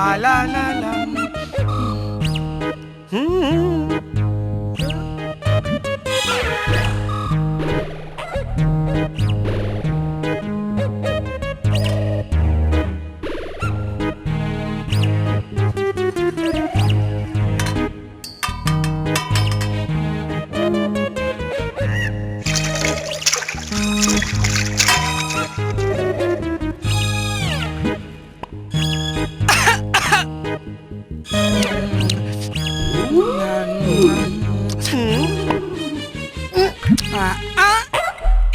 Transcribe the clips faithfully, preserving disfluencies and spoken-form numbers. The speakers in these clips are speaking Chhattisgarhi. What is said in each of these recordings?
ला ला ला। हम्म। आ, आ,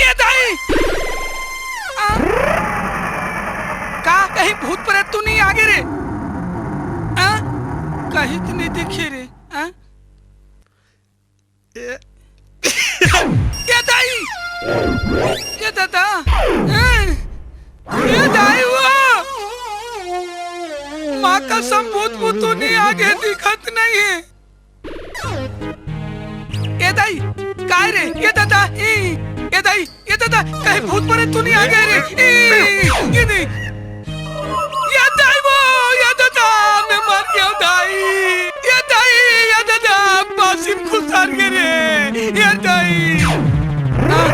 ए दाई! आ, का कहीं भूत प्रेत तो नहीं आगे रे? आ, कहीं तो नहीं दिखे रे? आ? ए, ए दाई! ए दादा! ए, ए दाई वो! माँ कसम भूत भूतू नहीं आगे दिखत नहीं है। ए दाई! काय रे? ए दादा! ए, ए दाई! ए दादा, कहीं भूत प्रेत तो नहीं आ गए रे? ए, ये नहीं। ये दाई वो, ये दादा, मैं मर गया दाई। ये दाई, ये दादा, पासिम खुसार गए रे। ये दाई। हाँ,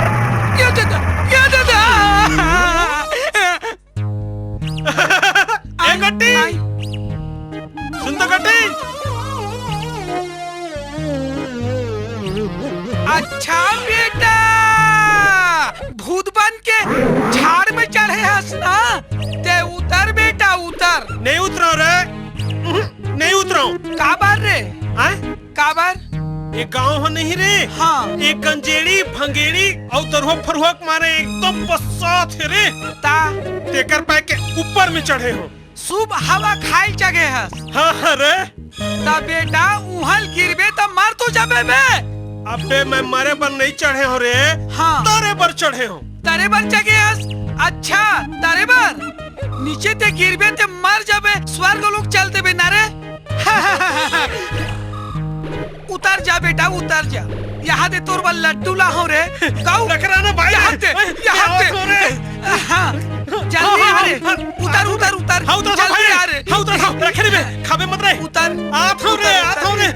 ये दादा, ये दादा। ए गट्टी! आई। सुन तो गट्टी! अच्छा बेटा, भूत बन के झाड़ में चढ़े हस ना, ते उतर बेटा, उतर। नहीं उतरो रे, नहीं उतरो। काबर रे? हैं? काबर? ये गांव हो नहीं रे। हाँ। एक गंजेड़ी, भंगेड़ी और दरुहा फरुहा के मारे एकदम बस्सात हे रे। ता? तेकर पाए के ऊपर में चढ़े हो। शुभ हवा खाइल चघे हस। हाँ, हाँ रे। ता बेटा, उहल गिरबे त मर तो जाबे बे। अबे, मैं मरे बर नहीं चढ़े हो रे। हाँ। तरे बर चढ़े हो। तरे बर चघे हस? अच्छा, तरे बर। नीचे ते गिरबे ते मर जाबे, स्वर्ग लोक चल देबे ना रे। उतर जा बेटा, उतर जा। यहाँ दे तोर बर लड्डू ला हो रे। काऊ? रख रहा ना भाई। यहाँ दे, ए, यहाँ क्या दे। हो रे? हाँ, जल्दी हाँ, आ हाँ, रे। हाँ, उतर, उतर, उतर। हाँ, उतर, जल्दी भाई। आ रे। हाँ, उतर, हाँ, रखे रे बे, खाबे मत रे। उतर। आ, था रे, उतर, आ, था उतर। रे।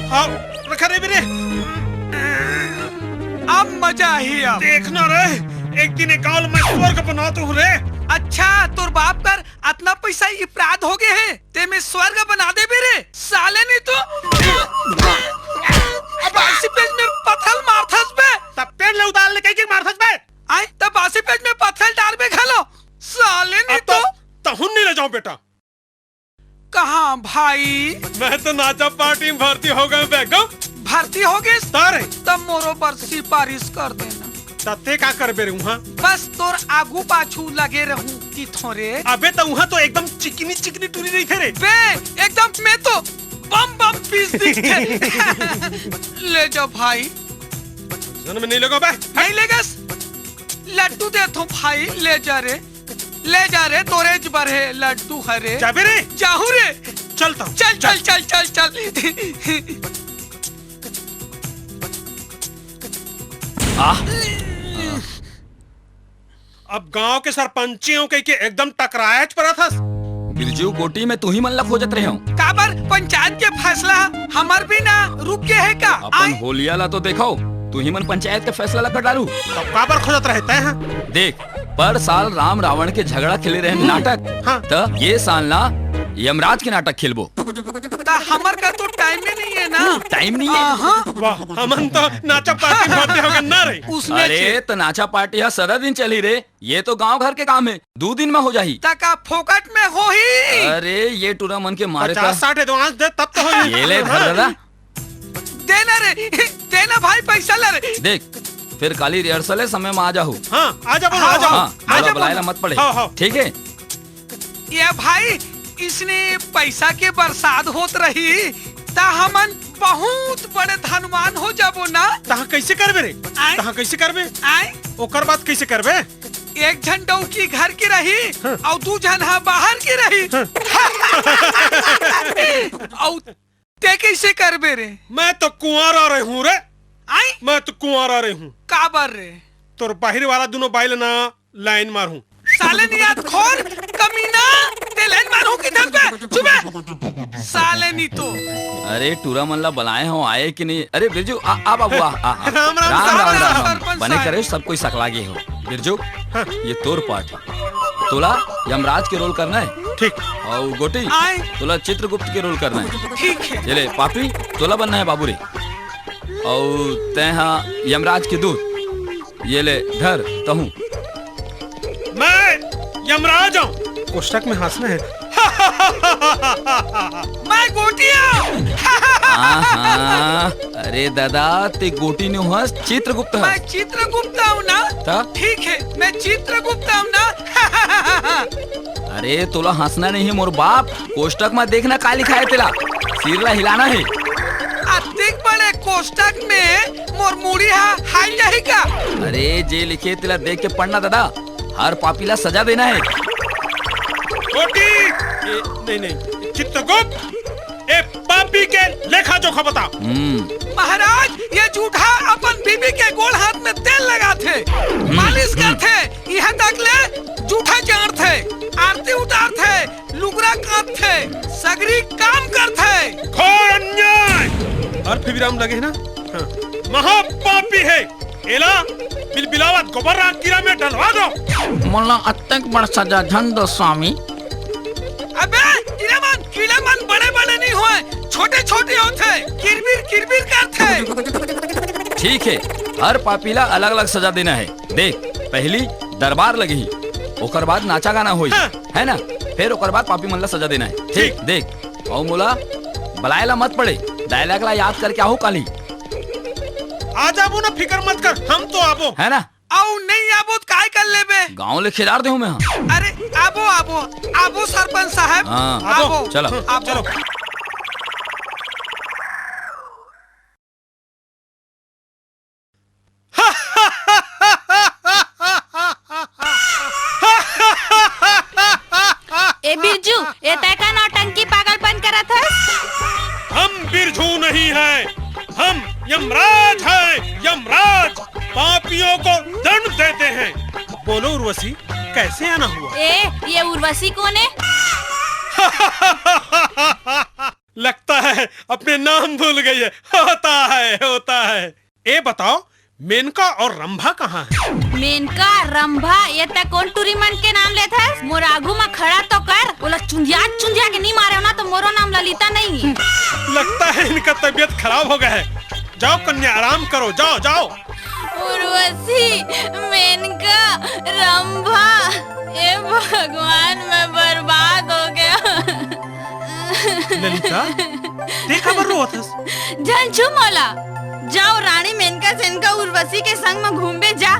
हाँ, रखे रे बे रे। अब मजा ही अब। देखना रे, एक दिन एक गांव में स्वर्ग बना तो हूँ रे। अच्छा, तोर बाप कर अतना पैसा इपराध हो गए है, ते में स्वर्ग बना देबे रे, साले नहीं तो। बासी पेज में पत्थर मारथस बे। तब पेड़ ले उतार ले कहीं के मारथस बे। आए, तब बासी पेज में पत्थर डाल बे घलो, साले नहीं अब तो। तो तहुन नहीं ले जाऊं बेटा। कहाँ भाई? मैं तो नाचा पार्टी में भर्ती हो गए बेगम। भर्ती हो गए? तारे। तब मोरो पर सिफारिश कर देना। तते का करबे रे उहाँ? बस तोर आगू पाछू लगे रहूं कि थोरे। अबे त उहाँ तो एकदम चिकनी चिकनी टूरी रहिथे रे। बे, एकदम में तो बम बम पीस दिखथे। ले जा भाई। जन्म नहीं लेगो बे। नहीं लेगस। लड्डू देथों भाई, ले जा रे। ले जा रे, तोरे ज बर हे लड्डू हरे। जाबे रे। जाहू रे। चलता हूँ। चल, चल, चल, चल, चल। आह। अब गांव के सरपंची हूँ कहिके एकदम टकरायच परत हस। बिरजू गोटी में तुही मन ला खोजत रहे हूँ। काबर पंचायत के फैसला हमर भी ना रुक गए है का? अपन आय? होलिया ला तो देखो, तुही मन पंचायत के फैसला ला कर डालू। तब काबर खोजत रहे तैं, हाँ? देख, पर साल राम रावण के झगड़ा खेले रहे हम्म। नाटक, हाँ। त ये साल ना यमराज के नाटक खेलबो। त हमर का तो टाइम ही नहीं है ना। हम्म, टाइम नहीं है। हाँ। वाह, हमन तो नाचा पार्टी भरते हो गए ना रे। उसने अरे, छे- त नाचा पार्टी हा सदा दिन चली रे। ये तो गांव घर के काम है, दू दिन में हो जाही। त का फोकट में होही? अरे, ये टूरा मन के मारे पचास था। साठ एडवांस दे, तब तो होही। ये ले, धर दादा। दे ना रे, दे ना भाई, पैसा ला रे। देख, फिर काली रिहर्सल है, समय में आ जाहू। हाँ, आ जाबो, हाँ, आ जाबो। हाँ, आ मोला जाबो। बुलाए ला मत पड़े। हाँ, हाँ। ठीक है? ये भाई, इसने पैसा के बरसात होत रही, त हमन बहुत बड़े धनवान हो जाबो ना। तहाँ कैसे करबे रे? आय? तहाँ कैसे करबे? आय? ओकर बाद कैसे करबे? एक झन डौकी घर के रही, हाँ। अउ दू झन हा बाहर के रही। हाँ। अउ ते कैसे करबे रे? मैं तो कुंवारा रहूं रे। आय? मैं तो कुंवारा रहूं। काबर रे? तोर बाहिर वाला दुनो बाई ल ना लाइन मारहूं। साले नियत खोर, कमीना, ते लाइन मारहूं कि धर बे? चुप बे, अरे, टूरा मन ला बलाए हो, आए कि नहीं? अरे बिरजू, आ, आ बाबू, आ, आ, आ। राम, राम, राम, राम, राम, राम। सरपंच बने साहब। करे, सब कोई सकला गे हो। बिरजू, हाँ। ये तोर पार्टी। तोला यमराज के रोल करना है। ठीक। अउ गोटी, आए। तोला चित्रगुप्त के रोल करना है। ठीक है। ये ले पापी, तोला बनना है बाबू रे। अउ तैं हा यमराज के दूत। ये ले धर, तहूँ। मैं यमराज हूँ। कोष्ठक में हंसना है। मैं गोटी हूँ। आहा, अरे दादा, ते गोटी नो हस, चित्रगुप्त हस। मैं चित्रगुप्त हूँ ना? त? ठीक है, मैं चित्रगुप्त हूँ ना? अरे, तोला हंसना नहीं है मोर बाप, कोष्ठक में देखना का लिखा है तेला, सिर ला हिलाना है। अतिक बड़े कोष्ठक में मोर मुड़ी हा हाल जाही का? अरे, जे लिखे तेला देख के पढ़ना दादा, हर पापी ला सजा देना है। गोटी, ए, नहीं, नहीं, चित्रगुप्त, ए पापी के लेखा जोखा बता। हम्म। महाराज, ये जूठा अपन बीबी के गोड़ हाथ में तेल लगाथे, मालिश करथे, यहाँ तक ले जूठा चाटथे, आरती उतारथे, लुगरा कांदथे, सगरी काम करथे। घोर अन्याय। और फिर विराम लगे है ना? हाँ। महापापी है। एला बिलबिलावत गोबर राख कीड़ा में डलवा दो। मोला अतेक बड़ सजा झन दो स्वामी। अबे, कीड़ा मन, कीड़ा मन बड़े-बड़े नहीं होय, छोटे-छोटे होथे, किरबिर, किरबिर करथे। ठीक है, हर पापी ला अलग-अलग सजा देना है। देख, पहली दरबार लगही, ओकर बाद नाचा गाना होही, हाँ। है ना? फिर ओकर बाद पापी मन ला सजा देना है। ठीक। ठीक। देख, अउ मोला बलाए ला मत पड़े, डायलॉग ला याद करके आहू काली। आ जाबो ना, फिकर मत कर, हम तो आबो। है ना? अउ नहीं आबो त काय कर लेबे? गांव ले खेदार देहूं मैं, हाँ। अरे आबो, आबो, आबो सरपंच साहब, हाँ। आबो, चलो। आबो। चलो। ए बिरजू, ए तै का नौटंकी पागलपन करत हस? हम बिरजू नहीं है, हम यमराज है, यमराज। पापियों को दंड देते हैं। बोलो उर्वशी, कैसे आना हुआ? ए, ये उर्वशी कौन है? लगता है अपने नाम भूल गई है। होता है, होता है। ए बताओ, मेनका और रंभा कहाँ है? मेनका, रंभा, ये तै कोन टूरी मन के नाम लेत हस? मोर आगू म खड़ा तो कर, ओला चुंदिया चुंदिया के नहीं मारे हो ना तो मोरो नाम ललिता नहीं है। लगता है इनका तबीयत खराब हो गया है। जाओ कन्या, आराम करो, जाओ, जाओ। उर्वशी, मेनका, रंभा, ए भगवान, मैं बर्बाद हो गया। ललिता, ते काबर रोवत हस? झन छू मोला। जाओ रानी मेनका सेनका उर्वशी के संग म घूमबे जा।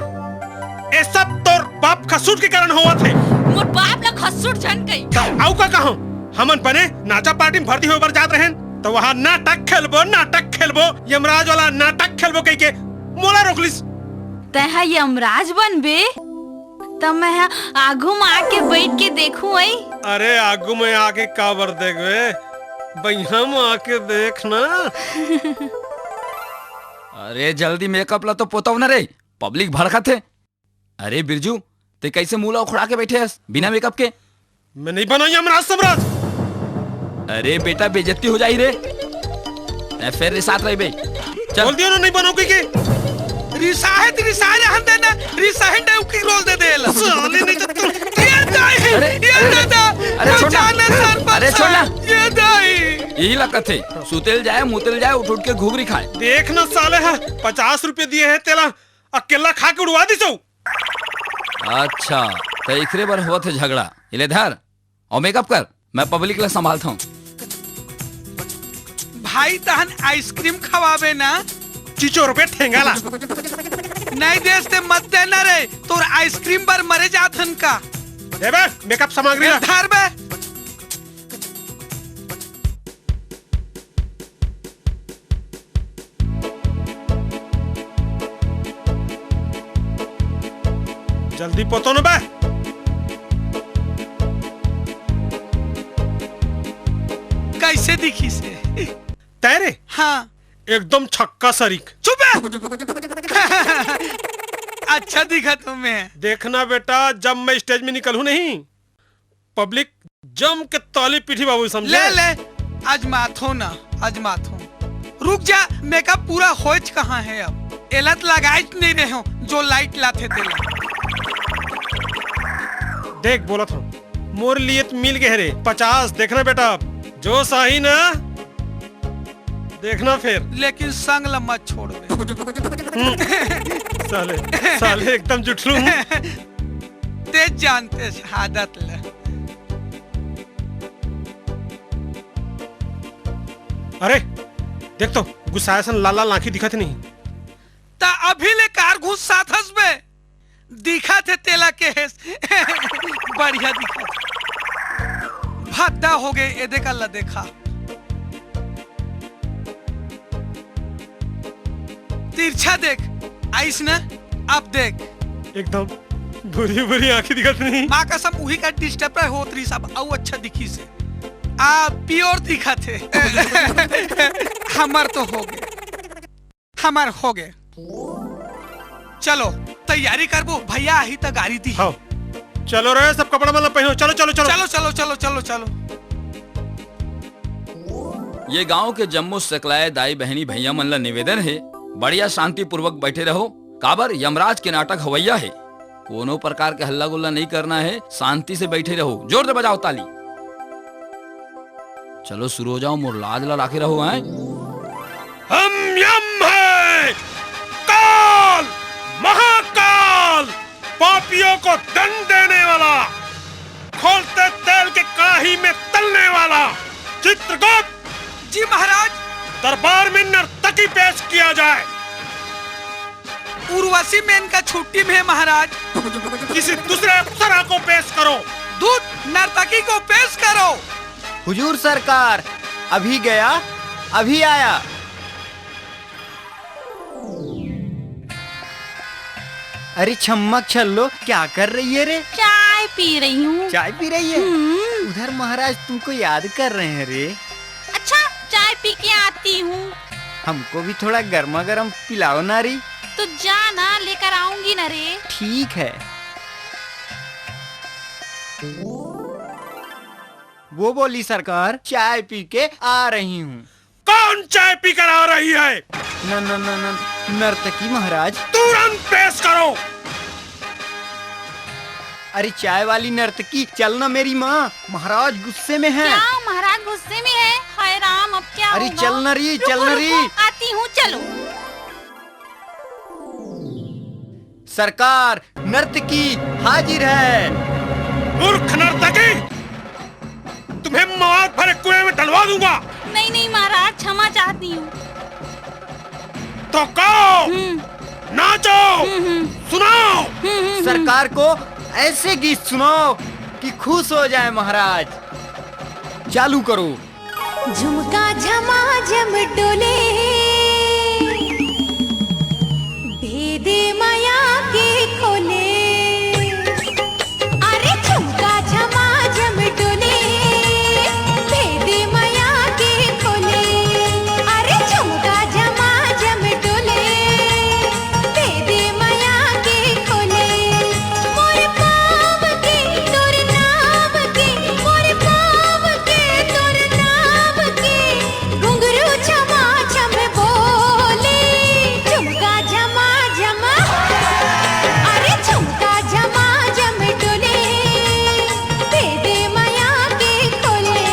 ए सब तोर बाप खसूट के कारण होवत हे। मोर बाप ला खसूट झन कही। त अउ का कहूं? हमन बने नाचा पार्टी में भर्ती होए बर जात रहेन, त वहां नाटक खेलबो, नाटक खेलबो, यमराज वाला नाटक खेलबो कहिके मोला रोक लिस। तैं ह यमराज बनबे? त मैं ह आगू म आके बइठ के देखूं अई। अरे आगू म आके काबर देखबे, बइहा म आके देख ना। अरे जल्दी मेकअप ला तो पोतव ना रे, पब्लिक भड़कत हे। अरे बिरजू, ते कैसे मुंह ला उखड़ा के बैठे हस बिना मेकअप के? मैं नहीं बनाई यमराज सम्राट। अरे बेटा, बेइज्जती हो जाही रे। ए, फेर रिसात रहिबे। चल। बोल दिया ना, नहीं बनाओ कहिके। रिसाहे त रिसाहे रहन दे ना, रिसाहे ने उकी रोल दे दे ला। साले नहीं तो तू। ये दाई, अरे, ये अरे, दादा, अरे, वो छोड़ ना। जाने सर पर अरे, छोड़ ना। ये दाई। यही ला कथे, सुतेल जाए, मुतेल जाए, उठ उठ के घुघरी खाए। देख ना साले, हा, पचास रुपये दिए हैं तेला, अकेला खा के उड़वा दी सो। अच्छा, त इखरे बर होवत हे झगड़ा। इले धर, अउ मेकअप कर, मैं पब्लिक ला संभालत हूँ। भाई, तहन आइसक्रीम खवाबे ना? चिचोर बे ठेंगा ला। नहीं देस ते मत देना रे, तोर आइसक्रीम बर मरे जात हन का? दे बे, मेकअप सामग्री ए, ला। धर बे। जल्दी पोतो न बे। कैसे दिखिस हे? तैं रे? हाँ। एकदम छक्का सरीक। चुप बे। अच्छा दिखत हूँ मैं। देखना बेटा, जब मैं स्टेज में निकलूँ नहीं, पब्लिक जम के ताली पीटी बाबू, समझे? ले, ले, आजमाथो ना, अजमात हूँ। रुक जा, मेकअप पूरा होच कहाँ है अब? एला त लगाइच नहीं रहे हो, जो लाइट लाथे तेला। देख, बोलत हूँ, मोर लिए त मिल गए रे पचास। देखना बेटा, जो साही ना, देखना फिर। लेकिन संग ल मत छोड़बे। साले, साले एकदम जुठलू हूँ। ते जानते आदत ले। अरे, देख तो, गुस्साए सन लाल लाल आंखी दिखत नहीं। त अभी ले कार घुस साथ हंसबे। दिखत हे तेला केहेस। बढ़िया दिखत। भद्दा हो गए, एदे का ला देखा। तिरछा देख, आइस न, अब देख। एकदम भूरी भूरी आंखी दिखत नहीं। माँ कसम, उही का डिस्टर्ब होत रही सब, अउ अच्छा दिखी से। आ, प्योर दिखत हे। हमर तो हो गए, हमर हो गए। चलो, तैयारी करबो, भैया आही त गाड़ी दी। हाँ। चलो रे, सब कपड़ा मन ला पहनो। चलो, चलो, चलो। चलो, चलो, चलो, चलो, चलो। ये गांव के जम्मो सकलाए दाई बहनी भैया मन ला निवेदन हे, बढ़िया शांतिपूर्वक बैठे रहो। काबर यमराज के नाटक हवैया हे, कोनो प्रकार के हल्ला गुल्ला नहीं करना है, शांति से बैठे रहो। जोर से बजाओ ताली। चलो शुरू हो जाओ, मोर लाज ला राखे रहो, हैं? हम यम है, काल, महाकाल, पापियों को दंड देने वाला, खोलते तेल के कढ़ाई में तलने वाला चित्रगुप्त। जी महाराज। दरबार में नर्तकी पेश किया जाए। उर्वशी मेनका छुट्टी में है महाराज। किसी दूसरे अप्सरा को पेश करो। दूत नर्तकी को पेश करो। हुजूर सरकार, अभी गया, अभी आया। अरे छम्मक छल्लो, क्या कर रही है रे? चाय पी रही हूँ। चाय पी रही है? हम्म। उधर महाराज तुमको याद कर रहे हैं रे। अच्छा, चाय पी के आती हूँ। हमको भी थोड़ा गर्मा गर्म पिलाओ ना रे। तो जा ना, लेकर आऊंगी ना रे। ठीक है। वो बोली, सरकार, चाय पी के आ रही हूँ। कौन चाय पीकर आ रही है? न, न, न, न, नर्तकी महाराज। तुरंत पेश करो। अरे चाय वाली नर्तकी, चल ना मेरी माँ, महाराज गुस्से में है। क्या महाराज गुस्से में है? हाय राम, अब क्या अरे होगा? चल ना री, रुको, चल ना री। रुको, आती हूँ, चलो। सरकार, नर्तकी हाजिर है। मूर्ख नर्तकी, तुम्हें मौत भरे कुएं में डलवा दूंगा। नहीं, नहीं महाराज, क्षमा चाहती हूँ। तो गाओ, हम्म। नाचो, हम्म, हम्म। सुनाओ। हम्म, हम्म, हम्म। सरकार को ऐसे गीत सुनाओ कि खुश हो जाए महाराज। चालू करो। झुमका झमाझम डोले, भेदे मया के खोले। अरे झुमका झमाझम डोले, भेदे मया के खोले। अरे झुमका झमाझम डोले, भेदे मया के खोले। मोर पाँव के तोर नाम के, मोर पाँव के तोर नाम के, घुंघरू छमा छम बोले, झुमका झमा झम, अरे झुमका झमा झम डोले, भेदे मया के खोले।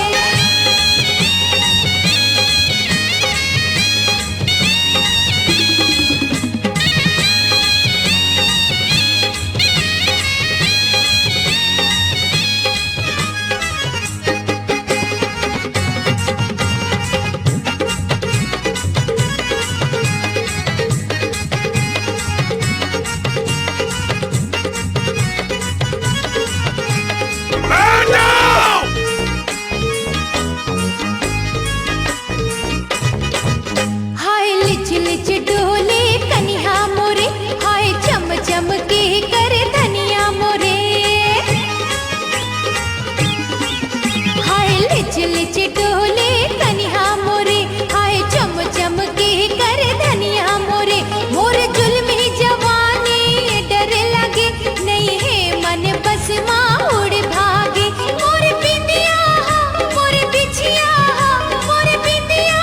हाय लिच लिच डोले कनिहा मोरे, हाय चम चम के कर धनिया मोरे। हाय लिच लिच डोले कनिहा मोरे, हाय चम चम के कर धनिया मोरे। मोर जुल्मी जवानी डर लगे, नहीं है मन बस मा उड़ भागे। मोर बिंदिया हा, मोर बिछिया हा, मोर बिंदिया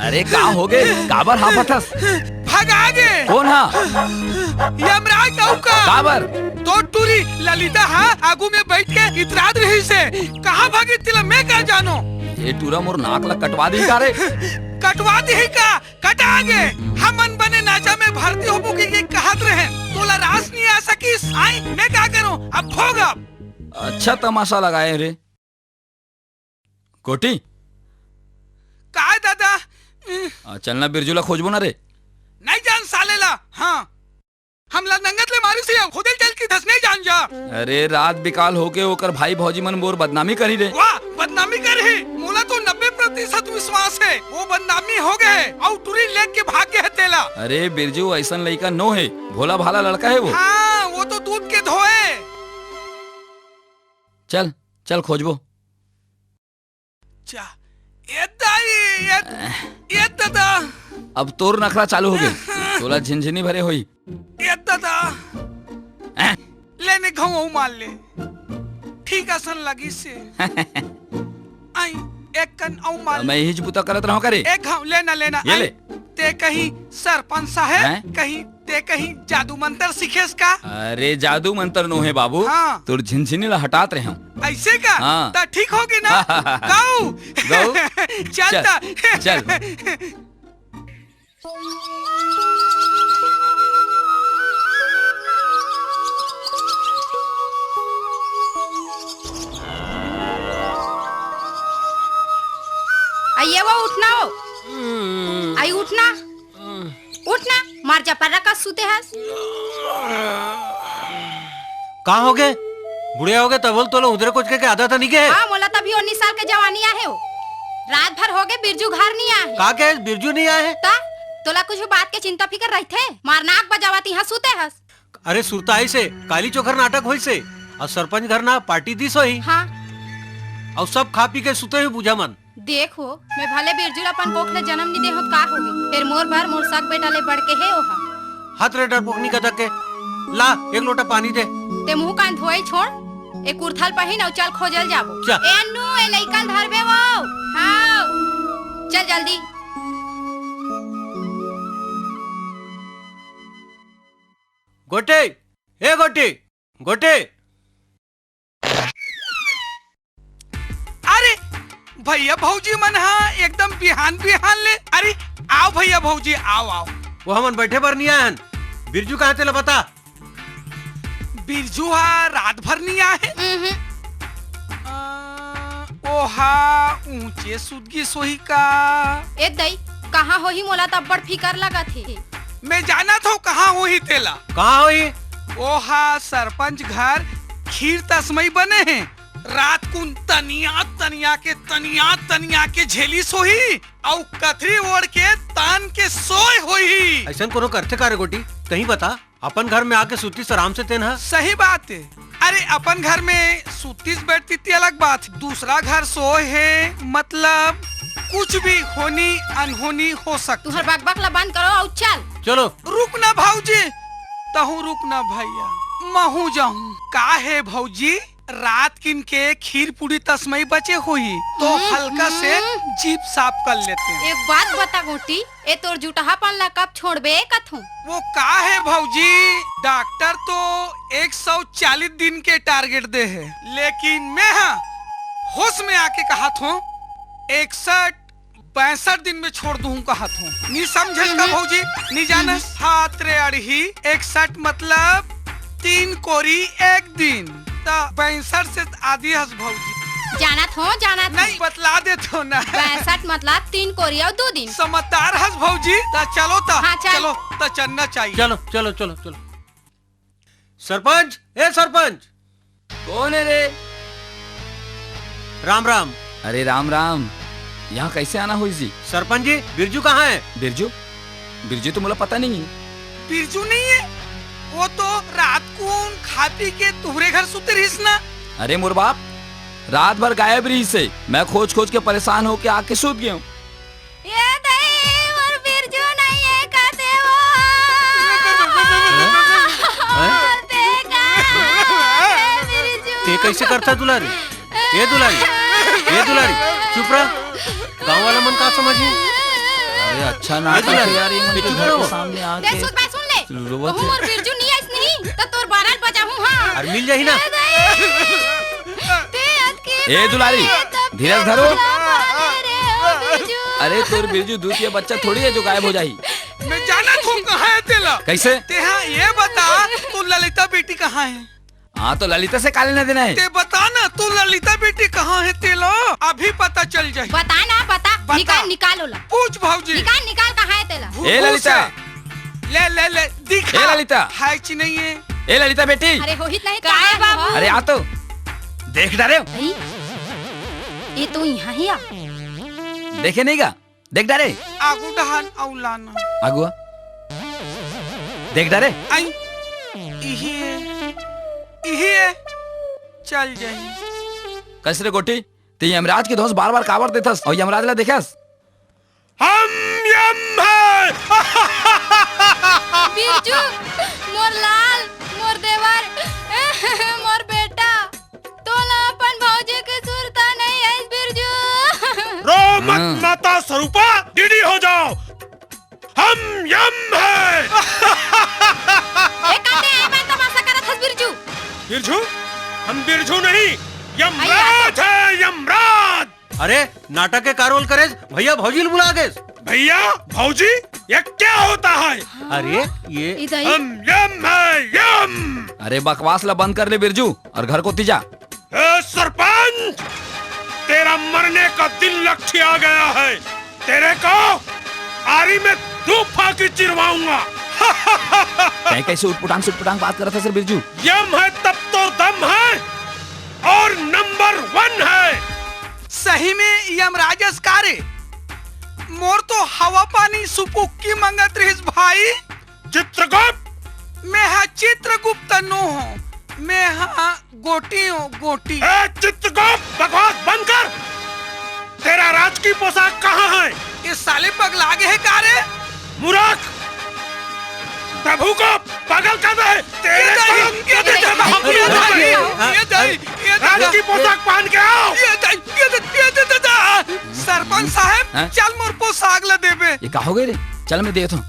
अरे का होगे? काबर हाफत हस? भगा गे। कोन हा? यमराज अउ का? काबर? तोर टूरी ललिता हा आगू में बइठ के इतरात रहिसे। कहाँ भागिस तेला मैं का जानों? ए टूरा मोर नाक ला कटवा दिही का रे? कटवा दिही का? कटा गे। हमन बने नाचा में भरती होबो कहिके कहत रहेन। तोला रास नइ आ सकिस। आँय, मैं का करों? अब भोग अब। अच्छा तमासा लगाए रे। गोटी। काय दादा? आ, चल ना बिरजू ला खोजबो ना रे। नइ जान साले ला। हाँ। हमला नंगत ले मारिस हे, खुदे ल चल कहिथस, नइ जान जा। अरे रात बिकाल होगे ओकर भाई भौजी मन मोर बदनामी करही रे। वाह, बदनामी करही। मोला तो नब्बे प्रतिशत विश्वास हे, वो बदनामी होगे हे, अउ टूरी लेके भाग गे हे तेला। अरे बिरजू अइसन लइका नो हे, भोला भाला लड़का हे वो। हाँ, वो तो दूध के धोए। चल, चल खोजबो। चा, ए दाई, ए, ए दादा। अब तोर नखरा चालू होगे। तोला झिनझिनी भरे होही। ए दादा। हैं? ले ने घांव अउ मार ले। ठीक असन लगिस हे। आँय, एक कन अउ मार ले। मैं इहीच बुता करत रहूं का रे? एक घांव, ले ना, ले ना। ये आँय, ले। ते कहीं सरपंच साहेब, हैं? कहीं ते कहीं जादू मंतर सीखेस का? अरे जादू मंतर नो हे बाबू, हाँ। तोर झिनझिनी ला हटात रहेंव। अइसे का? हाँ। त ठीक होगे ना? गऊ। गऊ। चल चल, त। चल। अइया वो उठ ना वो। अई उठ ना। उठ ना, मर जा पर्रा कस सुते हस। का होगे? बुढ़िया होगे तभो ले तोला उंदरे कोचके के आदत नइ गे हे? हाँ, मोला तभी उन्नीस साल के जवानी आहे हो। रात भर होगे बिरजू घर नइ आहे। का के बिरजू नइ आहे? त तोला कुछु बात के चिंता फिकर रहिथे? मार नाक बजावत इहाँ सुते हस। अरे सुरता अइसे, काली चोखर नाटक होइसे, अउ सरपंच घर ना पार्टी दिस होही। हाँ। अउ सब खा पी के सुते होही बूझा मन। देखो, मैं भले बिरजू ल अपन कोख ले जनम नइ दे हों त का होगे, फेर मोर बर मोर सग बेटा ले बढ़ के हे ओहा। हत रे डरपोकनी गदा के, ला एक लोटा पानी दे। ते मुंह कान धोए छोड़, ए कुरथा ल पहिन अउ चल खोजे ल जाबो। चल। ए अन्नू, ए लइका ल धरबे वो। हाँ, चल जल्दी। गोटी, ए गोटी, गोटी। अरे भइया भौजी मन हा एकदम बिहान बिहान ले। अरे आव भइया भौजी, आव, आव। वो हमन बइठे बर नइ आए हन। बिरजू कहाँ तेला बता। बिरजू हा रात भर नइ आहे। उहुं। अ, ओहा ऊंचे सुत गिस होही का? ए दई, कहाँ होही मोला त अब्बड़ फिकर लगत हे। मैं जानत हूँ कहाँ होही तेला। कहाँ होही? ओहा सरपंच घर खीर तसमई बने हे। रात कुन तनिया तनिया के, तनिया तनिया के झेलिस होही, अउ कथरी ओढ़ के तान के सोए होही। अइसन कोनो करथे का रे गोटी? कहीं बता। अपन घर में आके सुतिस आराम से तेन ह। सही बात हे। अरे अपन घर में सुतिस बैठतिस ते अलग बात, दूसरा घर सोए हे, मतलब कुछ भी होनी अनहोनी हो सकथे। तुहर बकबक ला बंद करो अउ चल। चलो। रुक ना भौजी, तहूँ रुक ना भइया, महूँ जाहूँ। का हे भौजी, रात किन के खीर पूड़ी तसमई बचे होही, तो हम्म, हल्का से हम्म। जीभ साफ कर लेते हैं। एक बात बता गोटी, ए तोर जुटहापन ला कब छोड़बे कथूं? वो का हे भौजी, डॉक्टर तो एक सौ चालीस दिन के टारगेट दे हे, लेकिन मैं हा होश में आके कहत हूँ, इकसठ पैंसठ दिन में छोड़ दूँ कहत हूँ। नी समझे का हम्म। भौजी, नी जाने। हम्म। हाथ रे अड़ही, इकसठ मतलब तीन कोरी एक दिन, त पैंसठ से आधी हस भौजी। जानत हो, जानत नहीं, हो। बतला देत हो ना। पैंसठ मतलब तीन कोरी अउ दू दिन। समझदार हस भौजी। त चलो त, हाँ, चल। चलो त चलना चाहिए। चलो, चलो, चलो, चलो। सरपंच, ए सरपंच। कोन हे रे? राम राम। अरे राम राम, यहाँ कैसे आना होइस जी? सरपंच जी, बिरजू कहाँ हे? बिरजू? बिरजू तो मोला पता नहीं हे। बिरजू नहीं हे? वो तो रात कुन खा पी के तुहरे घर सुते रहिस ना। अरे मोर बाप, रात भर गायब रहिस हे, मैं खोज खोज के परेशान होके आके सुत गेंव। ए दई, मोर बिरजू नहीं हे का ते वो। हैं? ते का, ए बिरजू। ते कैसे करथा दुलारी? ए दुलारी, ए दुलारी, चुप रह। गाँव वाला मन का समझही? अरे अच्छा ना, ए दुलारी, यार, ये मन के घर के सामने आके सुन ले। रोवत हे। मोर बिरजू नहीं आइस नहीं, त तोर बारह बजाहूं, हां। अरे मिल जाही ना। ए दाई, ते अतके ए दुलारी, धीरज धरो। अरे तोर बिरजू दूध के बच्चा थोड़ी हे जो गायब हो जाही। मैं जानत हूं कहां हे तेला। कैसे? तेहा ये बता, तोर ललिता बेटी कहां हे? हां, तो ललिता से का लेना देना हे? ते बता ना, तोर ललिता बेटी कहां हे तेला? अभी पता चल जाही। बता ना, बता। बता। निकाल, निकाल ओला। पूछ भौजी। निकाल, निकाल, कहां हे तेला? ए ललिता। ले, ले, ले, दिखा। ए ललिता। हे कि नहीं हे? ए ललिता बेटी। अरे होही त नहीं, काय बाबू? अरे आ तो। देख डारे। ए तो इहां हे या। देखे नहीं का? देख डारे। आगू डहन अउ लाना। आगुआ। देख डारे। आई। इही हे। इही हे। चल जाही। कस रे गोटी, ते यमराज के धौंस बार-बार काबर देथस अउ यमराज ला देखस? हम यम हे। बिरजू, मोर लाल, मोर देवर, मोर बेटा। तोला अपन भौजी के सुरता नहीं आइस बिरजू। रो मत हाँ। माता स्वरूपा, डीडी हो जाओ। हम यम हे। ए, काते आए मैं तमाशा करत हस बिरजू। बिरजू? हम बिरजू नहीं, यमराज हे, यमराज। अरे, नाटक के का रोल करेस? भैया भौजी ल बुला गेस। भैया, भौजी, ये क्या होता है? अरे, ये इधर ही। हम यम हे, यम। अरे, बकवास ला बंद कर ले बिरजू, अउ घर कोती जा। ए, सरपंच, तेरा मरने का दिन लक्ष्य आ गया है। तेरे को आरी में दो फांकी चिरवाऊंगा। तैं कैसे उटपुटांग सुटपुटांग बात करत हस रे बिरजू? यम हे तब तो दम है और नंबर वन है। सही में यमराज अस का रे? मोर तो हवा पानी सुपुक्की मंगत रहिस भाई। चित्रगुप्त। मैं हा चित्रगुप्त नो हों, मैं हा गोटी हों, गोटी। ए, चित्रगुप्त, बकवास बंद कर। तेरा राजकी पोशाक कहाँ है? ये साले पगला गे हे का रे? मूर्ख, प्रभु को पागल कर दे। तेरे ये दाई, को ये दाई, ये दाई, ये दाई, ये दाई, राजकी पोशाक पहन के आओ। ये दाई, ये दाई, ये दाई, ये दाई। सरपंच साहब, हैं? चल मोर पोशाक ला देबे। ये का हो गे रे? चल मैं देथों।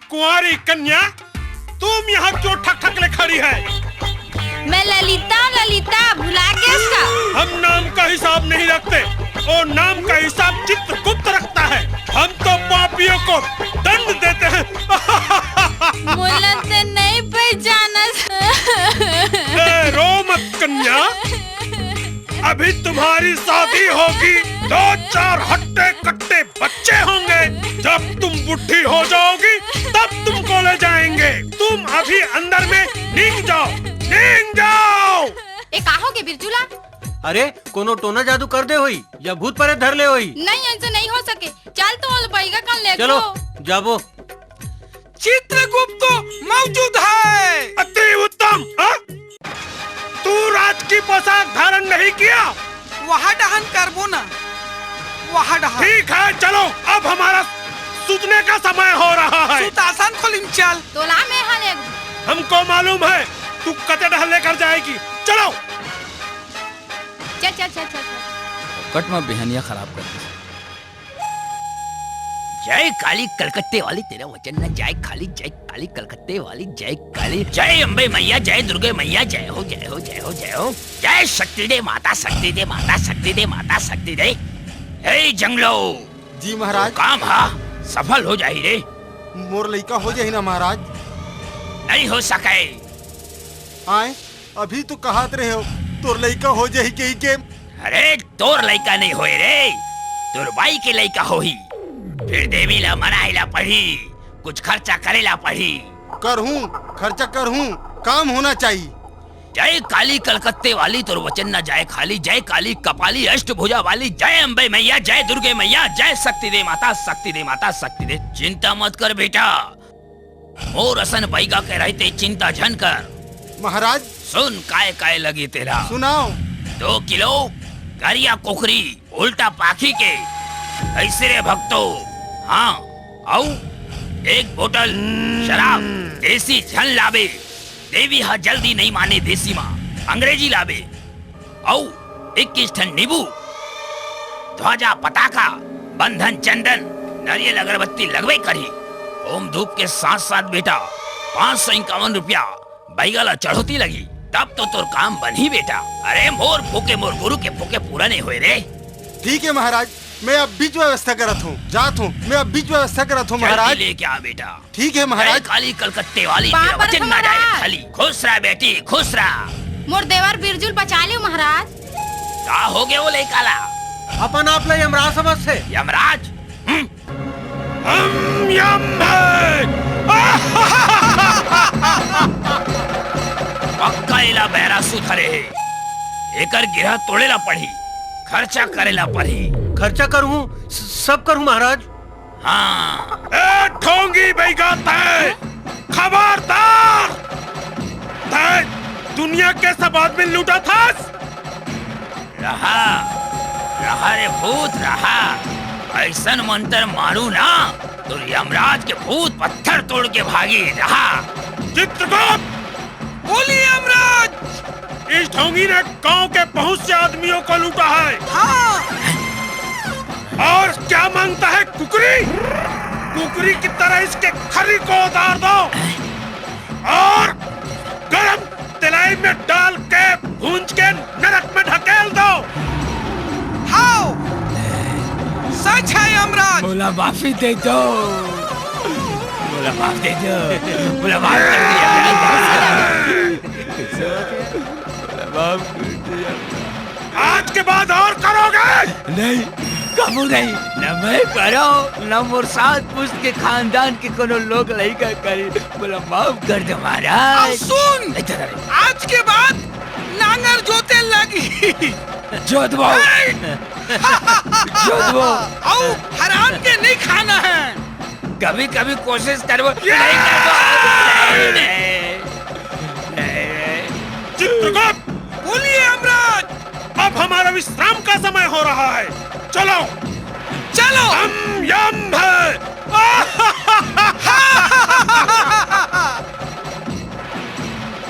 कुंवारी कन्या, तुम यहाँ क्यों ठक ठक ले खड़ी है? मैं ललिता, ललिता, भुला गेस का? हम नाम का हिसाब नहीं रखते, वो नाम का हिसाब चित्रगुप्त रखता है। हम तो पापियों को दंड देते हैं। मोला ते नहीं पहचानस। ए, रो मत कन्या, अभी तुम्हारी शादी होगी, दो चार हट्टे कट्टे बच्चे होंगे। जब तुम बुढ़ी हो जाओगी, तब तुमको ले जाएंगे। तुम अभी अंदर में नींग जाओ, नींग जाओ। ए, का हो गे बिरजू ला? अरे, कोनो टोना जादू कर दे होई या भूत परेत धर ले होई? नहीं, ऐसे नहीं हो सके। चल तो ओला बइगा कन ले चलो, जाबो। चित्रगुप्त तो मौजूद है। अति उत्तम। हाँ? तू राजकी पोशाक धारण नहीं किया? वहाँ डहन करबो ना, वहाँ डहन। ठीक है, चलो, अब हमारा सूतने का समय हो रहा है। सुतासन खोलिम चल। तोला मैं हा ले। हमको मालूम है तू कते डहन लेकर जाएगी। चलो। चल, चल, चल, चल, चल। कट में बिहनिया खराब कर दी। जय काली कलकत्ते वाली, तेरा वचन न जाए खाली। जय काली कलकत्ते वाली, जय काली, जय अम्बे मैया, जय दुर्गे मैया, जय हो, जय हो, जय हो, जय हो। जय शक्ति दे माता, शक्ति दे माता, शक्ति दे माता, शक्ति दे। हे जंगलो, जी महाराज। काम हा सफल हो जाही रे। मोर लइका हो जाही ना महाराज? नहीं हो सके। आए, अभी तो कहत रहे हो तोर लइका हो जाही कहिके। अरे, तोर लइका नहीं होए रे, तोर बाई के लइका होही। फिर देवी ला मनाए ला पड़ही, कुछ खर्चा करे ला पड़ही। करहूं, खर्चा करहूं, काम होना चाहिए। जय काली कलकत्ते वाली, तोर वचन न जाए खाली। जय काली कपाली अष्टभुजा वाली, जय अम्बे मैया, जय दुर्गे मैया, जय शक्ति दे माता, शक्ति दे माता, शक्ति दे। चिंता मत कर बेटा, मोर असन बइगा के रहिते चिंता झन कर। महाराज। सुन, काय काय लगी तेला। सुनाओ। दो किलो करिया कुकरी, उल्टा पाखी के। कैसे रे भक्तो? हाँ, अउ एक बोतल शराब देसी झन लाबे। देवी हा जल्दी नहीं माने देसी मा, अंग्रेजी लाबे। अउ इक्कीस ठन नींबू, ध्वजा, पताका, बंधन, चंदन, नरियल, अगरबत्ती लगबे करही। होम धूप के साथ साथ बेटा, पाँच सौ इक्यावन रुपया बइगा ला चढ़ौती लगही, तब तो तोर काम बनही बेटा। अरे मोर फूके, मोर गुरु के फूके पूरा नहीं होए रे। ठीक है महाराज, मैं अब बीच व्यवस्था करत हूँ, जात हूँ, मैं अब बीच व्यवस्था करत हूँ जल्दी महाराज। लेके आ बेटा। ठीक है महाराज। जय काली कलकत्ते वाली, बाप तेरा रे वचन ना जाए महाराज। खाली। खुश रह बेटी, खुश रह। मोर देवर बिरजू ल बचा लियो महाराज। का हो गया वो लइका ला? अपन आप ला यमराज समझथे। यमराज? हम्म? हम यम है। पक्का एला बैरा सुधरे हे। एकर गिरह तोड़े ला पड़ही, खर्चा करे ला पड़ही। खर्चा करहूँ, स-, सब करहूँ महाराज। हाँ। ए ढोंगी बइगा तैं, खबरदार! तैं दुनिया के सब आदमी लूटथस। रहा, रहा रे भूत, रहा। अइसन मंत्र मारू ना, तो यमराज के भूत पत्थर तोड़ के भागी। रहा। चित्रगुप्त! बोलिए यमराज। इस ढोंगी ने गांव के बहुत से आदमियों को लूटा है। हाँ। और क्या मांगता है कुकरी? कुकरी की तरह इसके खरी को उतार दो और गरम तलाई में डाल के भूंज के नरक में ढकेल दो। हाँ, सच है यमराज। मोला माफी दे दो, मोला माफ दे दो, मोला माफ कर दिया। माफ कर दिया। आज के बाद और करोगे? नहीं, कबू नहीं। न मैं करो, न मोर सात पुस्त के खानदान के कोनो लोग लइका करी। मोला माफ कर दे महाराज। अब सुन, इधर आ। आज के बाद नांगर जोते लगी। जोतबो। नहीं। जोतबो। अउ हराम के नहीं खाना है। कभी कभी कोशिश करबो। ये नहीं करबो। नहीं, नहीं, नहीं। चित्रगुप्त! बोलिए यमराज। अब हमारा विश्राम का समय हो रहा है, चलो। चलो। हम यम है।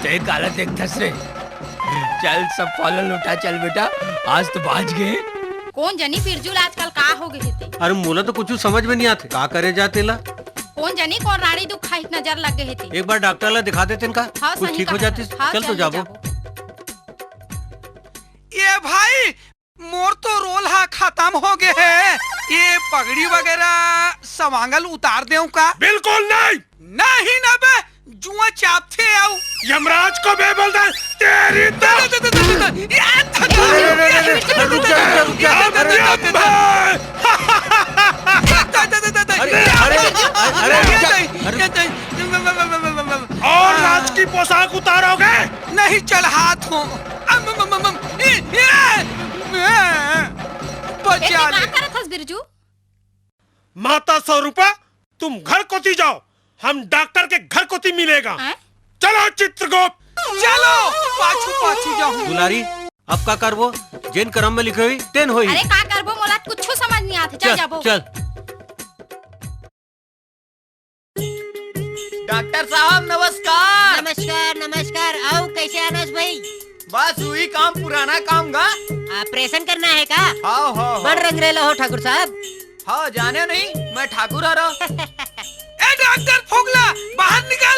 तैं काला देखथस रे? चल, सब फल लुटा, चल बेटा, आज तो बाच गे। कोन जनी बिरजू ला आजकल का हो गे हे ते? अरे मोला तो कुछु समझ में नहीं आथे, का करे जाय तेला? कोन जनी कोन राड़ी दुखाही नजर लग गे हे ते? एक बार डॉक्टर ला दिखा देतेन का? हाँ, कुछ सही ठीक हो कहा। जातिस। हाँ, चल तो चल जाबो। जाबो। ए भाई, मोर तो रोल हा खतम हो गे हे। ए पगड़ी वगैरह सवांगल उतार देंव का? बिल्कुल नहीं। नहीं न बे, जुआ चापथे अउ। यमराज को बे बोल दे, तेरी तो। अरे, अरे, अरे, अरे, रुक जा, रुक जा, रुक जा। अरे, अरे, अरे, अरे, रुक जा। अरे। और राजकी पोशाक उतारोगे? नहीं चढ़ात हूँ। अम, अम, अम, अम, ए, ए, ए, बचा ए, ले। का करत हस बिरजू? माता स्वरूपा, तुम घर कोती जाओ, हम डॉक्टर के घर कोती मिलेगा। हैं? चलो चित्रगुप्त। चलो, पाछू, पाछू जाओ। दुलारी, अब का करबो? जेन करम में लिखे होही, तेन होही। अरे का करबो, मोला कुछू समझ नहीं आथे। चल, चल जाबो। चल। डॉक्टर साहब, नमस्कार। नमस्कार, नमस्कार। अउ कइसे आनस भाई? बस उही काम, पुराना काम गा। ऑपरेशन करना है का? हाँ, हाँ, हाँ। बड़ रंगरेला हो ठाकुर साहब। हाँ, जाने नहीं, मैं ठाकुर हरव। ए डॉक्टर फोगला, बाहर निकल।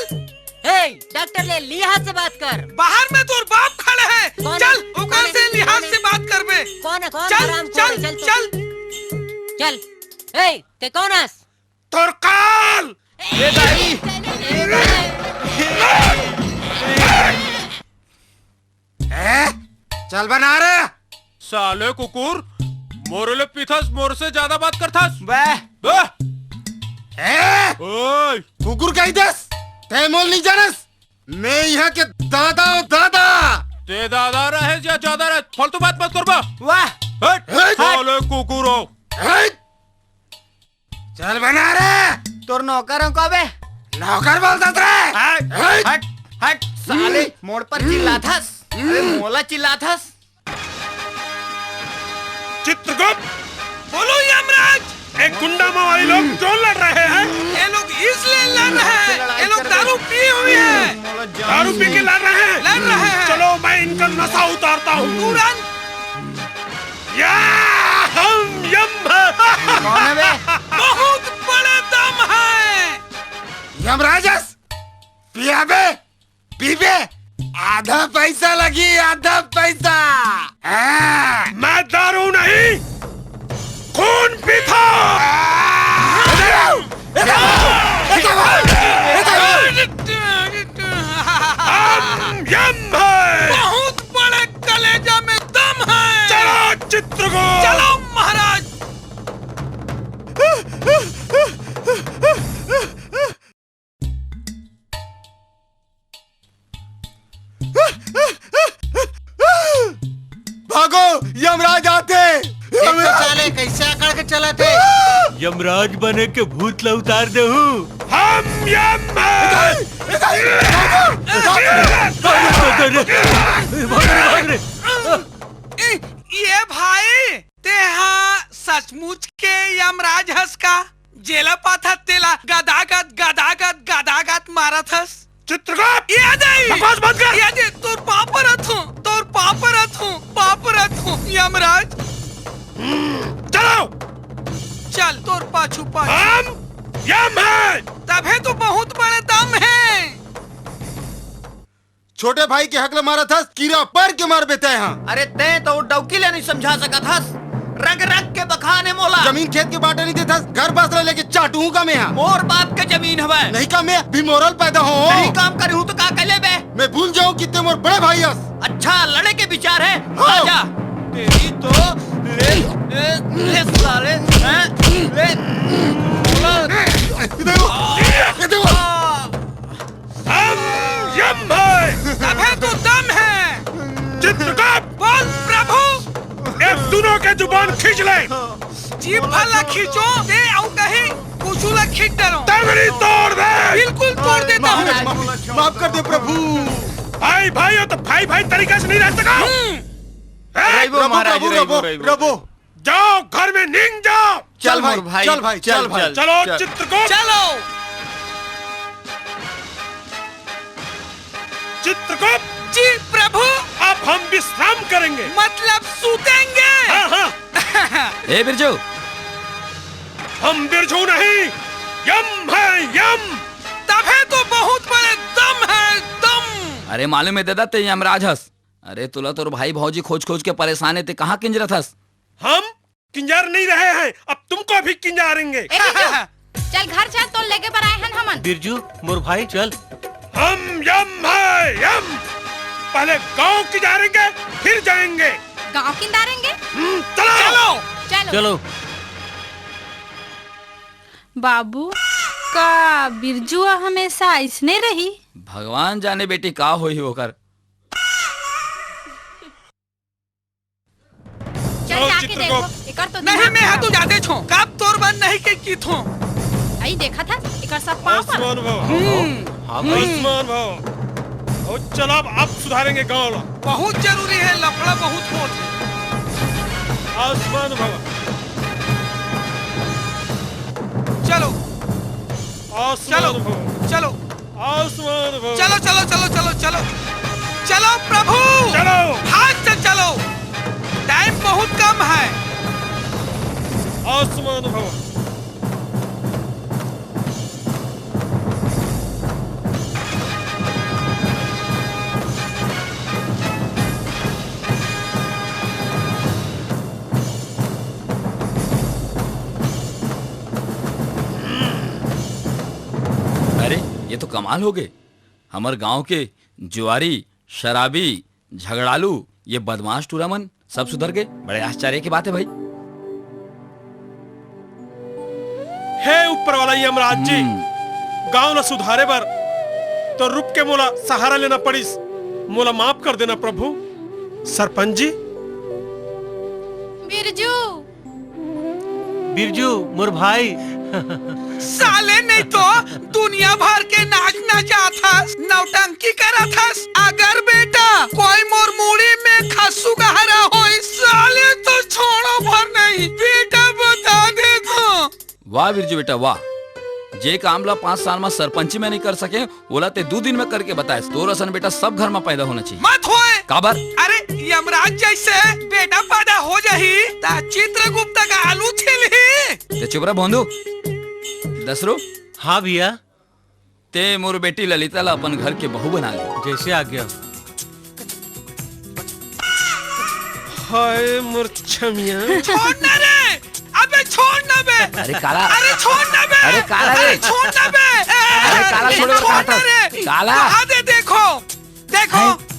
ए, डॉक्टर ले लिहाज से बात कर। बाहर में तोर बाप खड़े हैं। कौन चल, है? ओकर कौन है? से लिहाज कौन है? से बात करबे। कौन है? कौन चल, हरामखोर है? चल, चल तो। चल। चल। ए, ते कौन हस? तोर काल। ए दाई। ए, चल बना रे। साले कुकुर, मोरे ले पीथस, मोर से ज्यादा बात करथस। बे। बे। ए, ओए। कुकुर कहि देस, ते मोल नहीं जानस। मैं यहाँ के दादा हूँ, दादा। ते दादा रहे या ज्यादा रहे, फालतू बात मत करबा। वाह। हट। हट। साले कुकुर हो। हट। चल बना रे। तोर नौकर हूँ का बे? नौकर बोलथस रे। हट, हट। हट, हट, साले, हम्म। मोड़ पर चिल्लाथस। अरे, हम्म। मोला चिल्लाथस। चित्रगुप्त। बोलो यमराज। एक गुंडा मावाली लोग क्यों लड़ रहे हैं? ये लोग इसलिए लड़ रहे हैं, ये लोग दारू पिए हुए हैं। दारू पी के लड़ रहे हैं? लड़ रहे हैं। चलो, मैं इनका नशा उतारता हूँ। तुरंत। या हम कौन है बे? बहुत बड़े दम है। यमराज हस, पियाबे, पीबे, आधा पैसा लगी, आधा पैसा। हाँ। मैं दारू नहीं, खून पीता। हम यम है। बहुत बड़े कलेजा में दम है। चलो चित्रगुप्त। चलो महाराज। भागो, यमराज आथे। देख तो साले, कैसे अकड़ के चलत हे। यमराज बने के भूत ला उतार देहूं। हम यम हैं। अरे, अरे, भाग रे, भाग रे। ए, ये भाई, तेहा सचमुच के यमराज हस का? जेला पाथत तेला गदागद, गदागद, गदागद मारत हस। चित्रगुप्त! ये दे! बकवास बंद कर! ये दे, तोर पाँव परत हूँ, तोर पाँव परत हूँ, पाँव परत हूँ, यमराज। हम्म, चलो! चल, तोर पाछू पाछू। हम यम हैं! तभे तो बहुत बड़े दम है। छोटे भाई के हक ल मारत हस, कीरा पर के मारबे तैं हा। अरे तैं तो वो डौकी ले नहीं समझा सकत हस। रग रग के बखान हे मोला। जमीन खेत के बांटे नहीं देत हस, घर बसरा लेके चाटहूं का मैं हा। मोर बाप के जमीन हवय। नहीं का मैं भी मोरल पैदा हो। नहीं काम करिहूं तो का कर लेबे? मैं भूल जाऊं कि तैं मोर बड़े भाई हस। अच्छा, लड़े के विचार है? हाँ। आजा। तेरी तो ले, ले, ले साले, हैं? ले। इधर वो, इधर वो। हम यम है। तभे तो दम है। चित्रगुप्त। बोल प्रभु। ये दोनों के जुबान खींच ले। जीभ भर ला खींचो, ते अउ कहीं कुछु ला खींच डरो। टंगरी तोड़ दे। बिल्कुल तोड़ देता हूँ। माफ, माफ कर दे प्रभु। भाई भाई हो तो भाई भाई तरीके से नहीं रह सका। हम्म। ए, रहिबो प्रभु, महाराज, प्रभु, रहिबो, प्रभु, रहिबो। प्रभु। जाओ, घर में नींद जाओ। चल चल भाई, भाई, चल भाई, चल, चल भाई। चल। चलो, चल। चित्रगुप्त। चलो। चित्रगुप्त। जी प्रभु। अब हम विश्राम करेंगे। मतलब सूतेंगे। हाँ, हाँ। ए बिरजू। हम बिरजू नहीं, यम है, यम। तभे तो बहुत बड़े दम है, दम। अरे मालूम है दादा, तैं यमराज हस। अरे तोला तोर भाई भौजी खोज खोज के परेशान हे, तैं कहाँ किंजरत हस? हम किंजार नहीं रहे हैं, अब तुमको भी किंजारेंगे। ए बिरजू, चल घर चल, तोर लेगे बर आए हन हमन। बिरजू, मोर भाई, चल। हम यम है, यम। पहले गांव किंजारेंगे, फिर जाएंगे। गांव किंजारेंगे? हम्म, चलो। चलो। चलो। चलो। बाबू, का बिरजू ह हमेशा अइसने रही? भगवान जाने बेटी, का होही ओकर। चल, जाके देखो, एकर तो नहीं, दिमाग मैं हा खराब। तो जाते छो, कब तोर बर नहीं के की थो। अई देखा था, एकर सब पाँव पर। आसमान भव। हम्म। हाँ भाई। आसमान भव। और चल, अब, अब सुधारेंगे गांव ला। बहुत जरूरी है, लफड़ा बहुत होत है। आसमान भव। चलो। आसमान चलो, भव। चलो। आसमान भव। चलो, चलो, चलो, चलो, चलो। चलो प्रभु। चलो। हाथ से चलो। टाइम बहुत कम है। आसमान भव। अरे, ये तो कमाल हो गए। हमर गांव के जुआरी, शराबी, झगड़ालू, ये बदमाश टूरा मन सब सुधर गए। बड़े आश्चर्य की बात है भाई। हे ऊपर वाला यमराज जी, हम्म। गांव ला सुधारे बर तो रूप के मोला सहारा लेना पड़िस, मोला माफ कर देना प्रभु। सरपंच जी। बिरजू। बिरजू, मोर भाई। साले नहीं तो दुनिया भर के नाच नचात हस, नौटंकी करत हस। अगर बेटा कोई मोर मुड़ी में खसुगहरा होई, साले तो छोड़ो भर नहीं। बेटा बता दे तो। वाह बिरजू बेटा, वाह। जे काम ला पाँच साल में सरपंची में नहीं कर सके, ओला ते दू दिन में करके बताएस। तोर असन बेटा सब घर में पैदा होना चाहिए। मत होए। काबर? अरे, यमराज जैसे बेटा पैदा हो जाही, त चित्रगुप्त का आलू छिलही। चुप रह भोंदू। दसरू, हाँ भैया। ते मोर बेटी ललिता ला अपन घर के बहू बना ले। जैसे आज्ञा। हाय मोर छमिया। छोड़ ना रे, अबे छोड़ ना बे। अरे काला। अरे छोड़ ना बे। अरे काला रे। अरे छोड़ ना बे। अरे काला छोड़, छोड़ ना रे। काला। आ दे, देखो, देखो। हैं?